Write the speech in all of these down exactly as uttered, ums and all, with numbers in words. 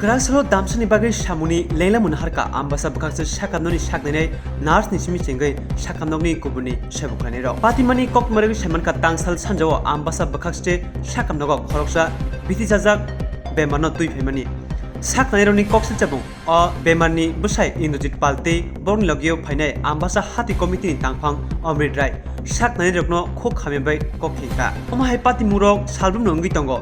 Kwrak salo damsani bagwi samungni lenglamung naharkha Ambasa bwkhakse sakamnokni saknainai nurse ni simi chengwi sakamnokni kubuni sebuk khlainairok. Patimani kokmarwi saimankha tangsal sanjao Ambasa bwkhakse sakamnogo khoroksa biti jajak bemarno twi phaimani. Saknainairokni koksilchabung o bemarni bwsai Indrajit Pal tei borokni logio phainai Ambasa hati committee ni tangphang Omrit Rai saknainairokno khuk hamya bai kok khengkha. Omo hai patimungrok salbrumno wngwi tongo.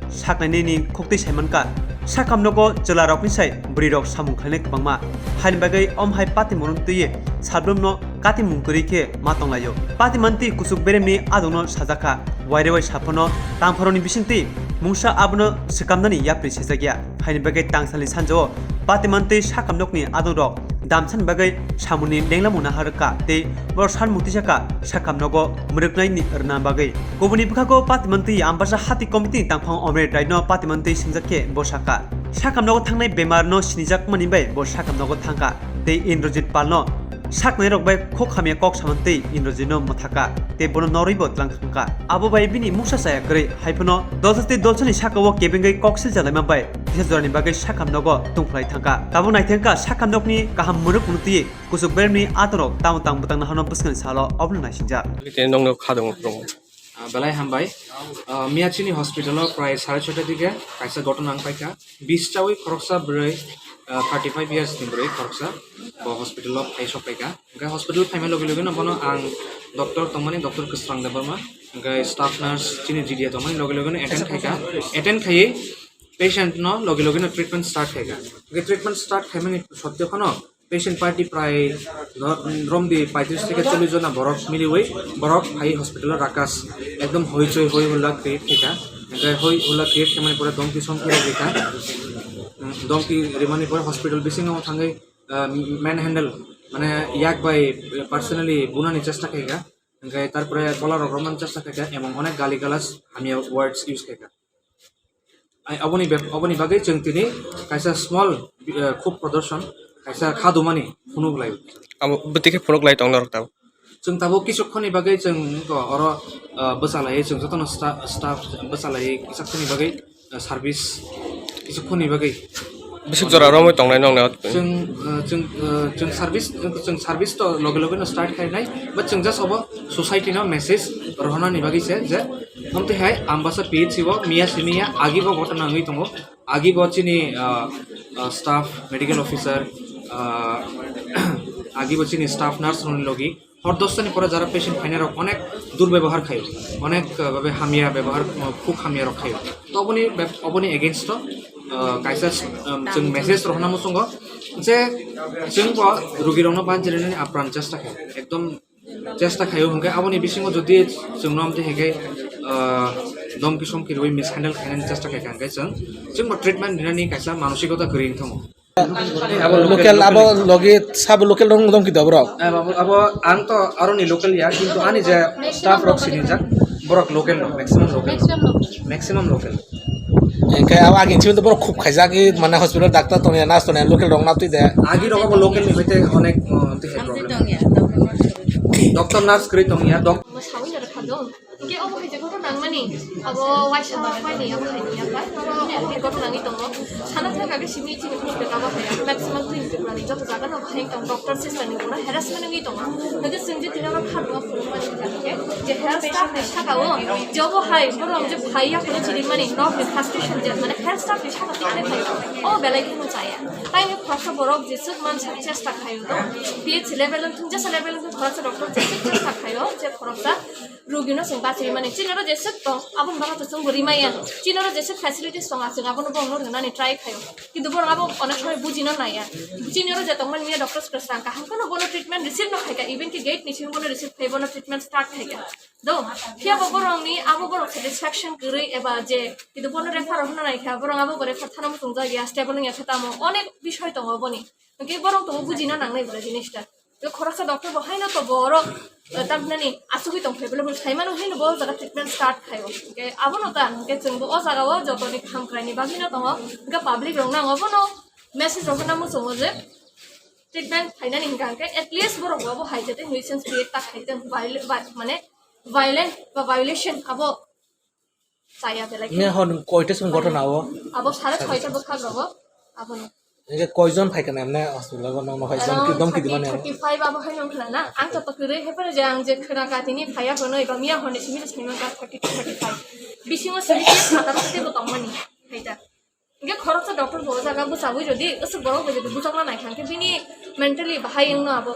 Saknainini khuktwi saimankha, sakam nogo chwlarokni sai bwrwirok samung khlainai kwbangma. Haini bagwi om hai patimungno twiwi salbrumno katimung kwrwi khe ma tonglaio. Patimantwi kuchuk beremni adongno sajakha, wairewai saphano tangphorokni bisingtwi mungsa abono swkamnani yapri sejakya. Haini bagwi tangsalni sanjao patimantwi sakam nokni adongrok damsani bagwi samungni lenglamung naharkha tei borok sanmung tisakha sakam nogo mwrwknaini rwna bagwi. Kubuni bwkhago patimantwi Ambasa hati committee ni tangphang Omrit Raino patimantwi swngjak khe bo sakha, sakam nogo thangnai bemar no sinijakmani bai bo sakam nogo thangkha tei Indrajit Palno saknairok bai khok hamya kok samantwi Indrajitno mwthakha tei bono norwibo tlang thangkha. Abo bai bini mungsa chaya kwrwi, haiphano dolsa tei dolsani sakao kebengwi kok silchalaima bai kisa jorani bagwi sakam nogo tungphlai thangkha. Tabuk naithangkha sakam nokni kaham mwrwk mwnwi twiwi kuchuk beremni atorok tamo tang bwtang naharno bwskangni salo obono naisingjak. Tei nokno kha tongo. Ah, belai hambai. Ah, miya chini hospital o prai sare chota dige kaisa gotona wng paikha. Bis chawi khoroksa bwrwi, ah, thirty five years ni bwrwi khoroksa bo hospital o phai sok paikha. Hwnkhe hospital phaima logi logi no bono ang doctor tongmani, Doctor Kwsrang Debbarma, hwnkhe staff nurse chini G D A tongmani logi logi no attend khaikha. Attend khaiwi patient no logi logi no treatment start khaikha. Hwnkhe treatment start khaimani sotto phano patient party prai ro-, romdi paitris theke chollis jona borok miliwi borok phai hospital o rakas ekdom hoi choi hoi hulla create khaikha. Hwnkhe hoi hulla create khaimani pore domki somki rok rikha. Domki rimani pore hospital bisingo thangwi ah, manhandle, mane yak bai personally bunani chesta khaikha, hwnkhe tarpore kola rok romani chesta khaikha, emon onek gali galas hamya words use khaikha. Ai, aboni bep-, aboni bagwi chwng tini kaisa small, ah, khub prodorshon, kaisa khadumani phunuk lai. Abo bwtwi khe phunuk lai tong norok tabuk. Chwng tabuk kisukhoni bagwi chwng wngkha oro, ah, bwchalai chwng jotono sta-, staff bwchalai kisukhoni bagwi, ah, service kisukhoni bagwi. Bisik jora romwi tongnai nokni o? Chwng, ah, chwng, ah, chwng service, chwng service to loge loge no start khainai, but chwng just obo society no message rohornani bagwi se je omtwi hai Ambasa P H C o miya simi ya agi bo ghotona wngwi tongo. Agi bo chini, ah, ah, staff, medical officer, ah, agi bo chini staff nurse rokni logi hor dosta ni pore jara patient phainai rok onek durbebohar khaio, onek, ah, babe hamya bebohar, ah, khuk hamya rok khaio. To oboni bep-, oboni against o, ah, kaisa, um, chwng message rohna muchungo je chwng bo rugi rokno banchirinani apran chesta khaio, ekdom chesta khaio, hwnkhe aboni bisingo jodi chwngno amtwi hwnkhe, ah, domki somki rwi mishandle khainani chesta khaikha, hwnkhe chwng, chwngbo treatment rinani kaisa manosikota kwrwi wngthango. Abo local, abo logi sabo local rok dong kida borok? Eh, abo, abo ang to aroni local ya, kintu ani je staff rok sinijak, borok local no, maximum local. Maximum local. Maximum local. Hwnkhe abo agin simi to borok khub khaijak, i mane hospital doctor tongya, nurse tongya, local rok na twi de. Agi rok abo local ni hoite onek, uh, twi hai problem. Doctor nurse kwrwi tongya, doc- Mo sawi na rwkha dong. Hwnkhe obo hai je ghotona nangmani, abo waisa waini abo hai ni ya bai. Obo hai ghotona nangwi tongo. Sana thangkha khe simi chini hospital abo hai. Maximum chini Tripura ni joto jaga no bahai tong doctor sister ni ugura harassment wngwi tongo. Hwnkhe chwng je tini oro kha dua phuru mani kha khe je health staff ni saka o je obo hai borok je phai ya phuru chini mani nok ni frustration je mane health staff ni saka twi hai phai. Obo belai kheno chaya. Taini khoroksa borok jeswk mansa chesta khaio do. P H C level wng thung jesa level wng thung khoroksa doctor jeswk chesta khaio je khoroksa Rugino chwng bachiri mani, chini oro jeswk tong, aboni bagwi to chwngbo rimaya. Chini oro jeswk facilities tongo, chwng abono borokno rwnani try khaio. Kintu borok abo onek somoi bujina naiya. Chini oro je tongmani miya doctors kwsang kaham kheno bono treatment receive no khaika, even ki gate ni simi bono receive khai bono treatment start khaika. Do, phiya bo borokni abo borok satisfaction kwrwi eba je, kintu bono refer rw hwnna naikha, borok abo bo refer thana muchungjak ya, stable wngya khe tamo, onek bisoi tongo boni. Hwnkhe borok tongo bujina nangnai bo jinista. Tei khoroksa doctor bo haino to bo oro, eh, tamhinani asugwi tong phai, bole bo saimano haino bo jaga treatment start khaio. Hwnkhe abono ta, hwnkhe chwng bo o jaga o jotoni hamkraini bagwino tongo. Hwnkhe public rok nang obono message rok nang muchungo je treatment khainani hwnkha hwnkhe at least borok bo abo hai jate nuisance create ta khaiteng, viol-, vi-, mane violent ba violation abo chaya belai. Ne hon koita song ghotona o? Abo sare soita bwkhak rogo. Abono. Hingke koijon phaikha na emne hospital o nokno hai? Around domki, domki thirty, dimani? Thirty five abo hai nong khna na. Ang to kwrwi hai phano je ang je khna katini phaiya hwnwi ba miya hwnwi simi je simi ka thirty to thirty five. Bisingo simi je sakha sakha tebo tongmani. Hai ta. Hingke khoroksa doctor bo o jaga bwchabwi jodi aswk borok bo jodi bwchakna nai kha, hingke bini mentally bahai wngno abo.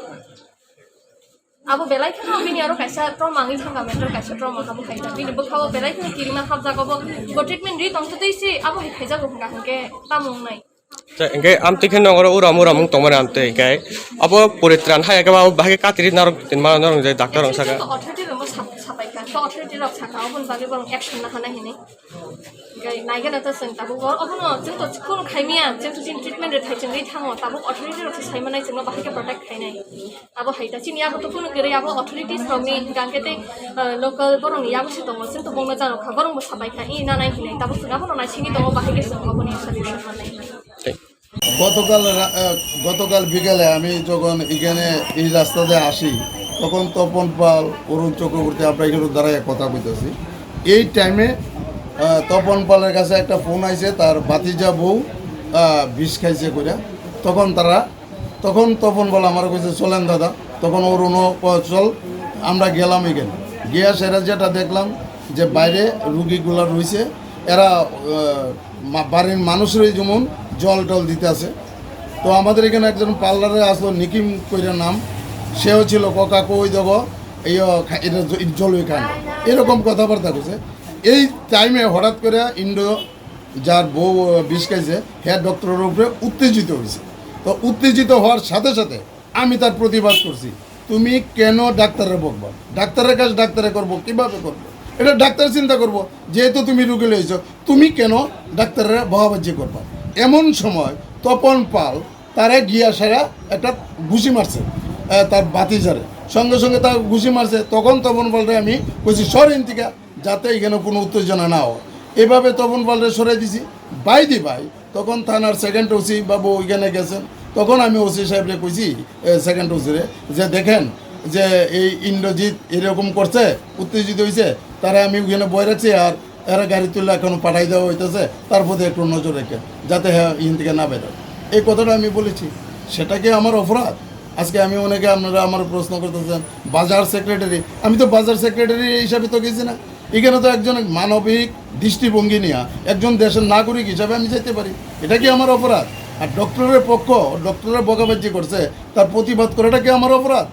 Abo belai kheno bini aro kaisa trauma wngwi thangkha, mental kaisa trauma abo hai ta. Bini bwkhao belai kheno kirima hapjak, abo bo treatment ri tong twi se abo hai khaijago hwnka hwnkhe tamo wngnai. Hingke amtwi khe nongoro uram uram wng tongmani amtwi hingke abo puritran hai khe abo bahai khe katiri norok tin ma norok je doctor rok saka. Authority rok sap-, sapai kha, authority rok saka oboni bagwi borok action na hanai hinwi. Hingke naigana ta chwng tabuk o, obono chwng to khunu khaimya, chwng to chini treatment rwthai chwngwi thango, tabuk authority rok se saimanai chwngno bahai khe protect khainai. Abo hai ta chini yago to khunu kwrwi, abo authorities rokni hingke tei, eh, local borokni yago se tongo, chwng to bongno jano kha, borok bo sapai kha, i nanai hinwi, tabuk chwng abono naisingwi tongo, bahai khe chwng oboni solution mannai hinwi. গতকাল রা-, আহ, গতকাল বিকালে আমি যখন এখানে এই রাস্তা দিয়ে আসি, তখন তপন পাল, অরুণ চক্রবর্তী, আমরা এখানে দাঁড়ায় কথা কইতেছি। এই টাইমে, আহ, তপন পালের কাছে একটা ফোন আইছে, তার ভাতিজা বউ, আহ, বিষ খাইছে কইরা। তখন তারা, তখন তপন পাল আমার কইছে, "চলেন দাদা।" তখন অরুণও কয়, "চল।" আমরা গেলাম এখানে। গিয়া সেরা যেটা দেখলাম যে বাইরে রুগীগুলা রইছে, এরা, আহ, মা-, বাড়ির মানুষরাই যেমন জল টল দিতে আছে। তো আমাদের এখানে একজন পার্লারে আসলো, নিকিম কইরা নাম, সেও ছিল, "ক কাকু, ওই দেখো, এই, ও, খা-, এটা জ-, জলই খান।" এরকম কথাবার্তা করছে। এই টাইমে হঠাৎ করে ইন্দ্র, যার বউ, আহ, বিষ খাইছে, হ্যাঁ, ডক্টরের উপরে উত্তেজিত হয়েছে। তো উত্তেজিত হওয়ার সাথে সাথে আমি তার প্রতিবাদ করছি, "তুমি কেন ডাক্তারের বকবা? ডাক্তারের কাজ ডাক্তারে করবো, কিভাবে করবো? এটা ডাক্তার চিন্তা করবো, যেহেতু তুমি রুগী লইছো, তুমি কেন ডাক্তারের বকাবাজি করবা?" এমন সময় তপন পাল তারে গিয়া সেরা একটা ঘুষি মারছে, আহ, তার ভাতিজারে। সঙ্গে সঙ্গে তার ঘুষি মারছে, তখন তপন পালরে আমি কইছি, "সর ইন্তিকা।" যাতে এখানে কোনো উত্তেজনা না হয়। এভাবে তপন পালরে সরাই দিছি। বাই দি ভাই, তখন থানার সেকেন্ড ওসি বাবু ওইখানে গেছেন। তখন আমি ওসি সাহেবরে কইছি, এ, সেকেন্ড ওসিরে, যে, "দেখেন যে এই ইন্দ্রজিৎ এরকম করছে, উত্তেজিত হইছে, তারা আমি ওইখানে বয়ে রাখছি, আর এরা গাড়ি তুলে এখন পাঠাই দেওয়া হইতেছে, তার প্রতি একটু নজর রেখে, যাতে হ্যাঁ ইন থেকে না বেরোয়।" এই কথাটা আমি বলেছি। সেটা কি আমার অপরাধ? আজকে আমি অনেকে আপনারা আমার প্রশ্ন করতেছেন, বাজার সেক্রেটারি, আমি তো বাজার সেক্রেটারি হিসাবে তো গেছি না। এখানে তো একজন মানবিক দৃষ্টিভঙ্গি নিয়ে একজন দেশের নাগরিক হিসাবে আমি যেতে পারি, এটা কি আমার অপরাধ? আর ডক্টরের পক্ষ, ডক্টরের বকাবাজি করছে, তার প্রতিবাদ করাটা কি আমার অপরাধ?